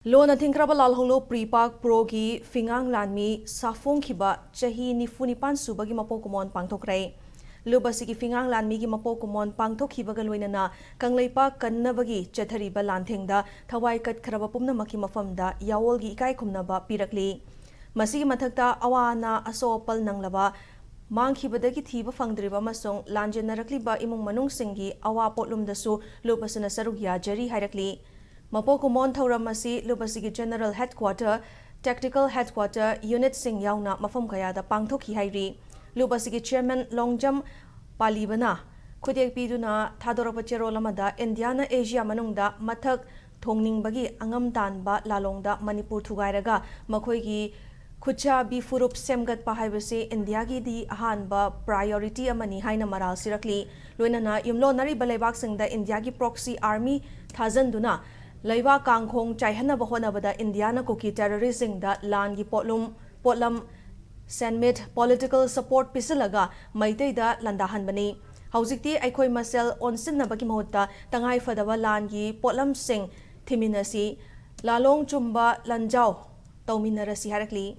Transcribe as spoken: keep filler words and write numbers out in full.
ꯂꯣꯟꯅ ꯊꯤꯡꯈ꯭ꯔꯕ ꯂꯥꯜꯍꯧꯂꯨꯞ ꯄ꯭ꯔꯤꯄꯥꯛ ꯄ꯭ꯔꯣꯒꯤ ꯐꯤꯉꯥꯡ ꯂꯥꯟꯃꯤ ꯁꯥꯐꯣꯡꯈꯤꯕ ꯆꯍꯤ ꯅꯤꯐꯨ ꯅꯤꯄꯥꯟ ꯁꯨꯕꯒꯤ ꯃꯄꯣꯛ ꯀꯨꯝꯑꯣꯟ ꯄꯥꯡꯊꯣꯛꯈ꯭ꯔꯦ꯫ ꯂꯨꯞ ꯑꯁꯤꯒꯤ ꯐꯤꯉꯥꯡ ꯂꯥꯟꯃꯤꯒꯤ ꯃꯄꯣꯛ ꯀꯨꯝꯑꯣꯟ ꯄꯥꯡꯊꯣꯛꯈꯤꯕꯒ ꯂꯣꯏꯅꯅ ꯀꯪꯂꯩꯄꯥꯛ ꯀꯟꯅꯕꯒꯤ ꯆꯠꯊꯔꯤꯕ ꯂꯥꯟꯊꯦꯡꯗ ꯊꯋꯥꯏ ꯀꯠꯈ꯭ꯔꯕ ꯄꯨꯝꯅꯃꯛꯀꯤ ꯃꯐꯝꯗ ꯌꯥꯑꯣꯜꯒꯤ ꯏꯀꯥꯏ ꯈꯨꯝꯅꯕ ꯄꯤꯔꯛꯂꯤ꯫ ꯃꯁꯤꯒꯤ ꯃꯊꯛꯇ ꯑꯋꯥ ꯑꯅꯥ ꯑꯁꯣꯛ ꯑꯄꯜ ꯅꯪꯂꯕ, ꯃꯥꯡꯈꯤꯕꯗꯒꯤ ꯊꯤꯕ ꯐꯪꯗ꯭ꯔꯤꯕ ꯑꯃꯁꯨꯡ ꯂꯥꯟꯖꯦꯟꯅꯔꯛꯂꯤꯕ ꯏꯃꯨꯡ ꯃꯅꯨꯡꯁꯤꯡꯒꯤ ꯑꯋꯥ ꯄꯣꯠꯂꯨꯝꯗꯁꯨ ꯂꯨꯞ ꯑꯁꯤꯅ ꯁꯔꯨꯛ ꯌꯥꯖꯔꯤ ꯍꯥꯏꯔꯛꯂꯤ꯫ ꯃꯄꯣꯛ ꯀꯨꯝꯑꯣꯟ ꯊꯧꯔꯝ ꯑꯁꯤ ꯂꯨꯞ ꯑꯁꯤꯒꯤ ꯖꯦꯅꯔꯦꯜ ꯍꯦꯗꯀ꯭ꯋꯥꯇꯔ, ꯇꯦꯛꯇꯤꯀꯦꯜ ꯍꯦꯗꯀ꯭ꯋꯥꯇꯔ ꯌꯨꯅꯤꯠꯁꯤꯡ ꯌꯥꯎꯅ ꯃꯐꯝ ꯀꯌꯥꯗ ꯄꯥꯡꯊꯣꯛꯈꯤ ꯍꯥꯏꯔꯤ꯫ ꯂꯨꯞ ꯑꯁꯤꯒꯤ ꯆꯤꯌꯔꯃꯦꯟ ꯂꯣꯡꯖꯝ ꯄꯥꯂꯤꯕꯅ ꯈꯨꯗꯦꯛ ꯄꯤꯗꯨꯅ ꯊꯥꯗꯣꯔꯛꯄ ꯆꯦꯔꯣꯜ ꯑꯃꯗ ꯏꯟꯗꯤꯌꯥꯅ ꯑꯦꯁꯤꯌꯥ ꯃꯅꯨꯡꯗ ꯃꯊꯛ ꯊꯣꯡꯅꯤꯡꯕꯒꯤ ꯑꯉꯝ ꯇꯥꯟꯕ ꯂꯥꯂꯣꯡꯗ ꯃꯅꯤꯄꯨꯔ ꯊꯨꯒꯥꯏꯔꯒ ꯃꯈꯣꯏꯒꯤ ꯈꯨꯠꯁꯥꯕꯤ ꯐꯨꯔꯨꯞ ꯁꯦꯝꯒꯠꯄ ꯍꯥꯏꯕꯁꯤ ꯏꯟꯗꯤꯌꯥꯒꯤꯗꯤ ꯑꯍꯥꯟꯕ ꯄ꯭ꯔꯥꯏꯌꯣꯔꯤꯇꯤ ꯑꯃꯅꯤ ꯍꯥꯏꯅ ꯃꯔꯥꯜ ꯁꯤꯔꯛꯂꯤ꯫ ꯂꯣꯏꯅꯅ ꯌꯨꯝꯂꯣꯟꯅꯔꯤꯕ ꯂꯩꯕꯥꯛꯁꯤꯡꯗ ꯏꯟꯗꯤꯌꯥꯒꯤ ꯄ꯭ꯔꯣꯛꯁꯤ ꯑꯥꯔꯃꯤ ꯊꯥꯖꯟꯗꯨꯅ ꯂꯩꯕꯥꯛ ꯀꯥꯡꯈꯣꯡ ꯆꯥꯏꯍꯟꯅꯕ ꯍꯣꯠꯅꯕꯗ ꯏꯟꯗꯤꯌꯥꯅ ꯀꯨꯀꯤ ꯇꯦꯔꯣꯔꯤꯁꯁꯤꯡꯗ ꯂꯥꯟꯒꯤ ꯄꯣꯠꯂꯨꯝ, ꯄꯣꯠꯂꯝ, ꯁꯦꯟꯃꯤꯠ, ꯄꯣꯂꯤꯇꯤꯀꯦꯜ ꯁꯄꯣꯔꯠ ꯄꯤꯁꯤꯜꯂꯒ ꯃꯩꯇꯩꯗ ꯂꯥꯟꯗꯥꯍꯟꯕꯅꯤ꯫ ꯍꯧꯖꯤꯛꯇꯤ ꯑꯩꯈꯣꯏ ꯃꯁꯦꯜ ꯑꯣꯟꯁꯤꯟꯅꯕꯒꯤ ꯃꯍꯨꯠꯇ ꯇꯉꯥꯏꯐꯗꯕ ꯂꯥꯟꯒꯤ ꯄꯣꯠꯂꯝꯁꯤꯡ ꯊꯤꯃꯤꯟꯅꯁꯤ, ꯂꯥꯂꯣꯡ ꯆꯨꯝꯕ ꯂꯥꯟꯖꯥꯎ ꯇꯧꯃꯤꯟꯅꯔꯁꯤ ꯍꯥꯏꯔꯛꯂꯤ꯫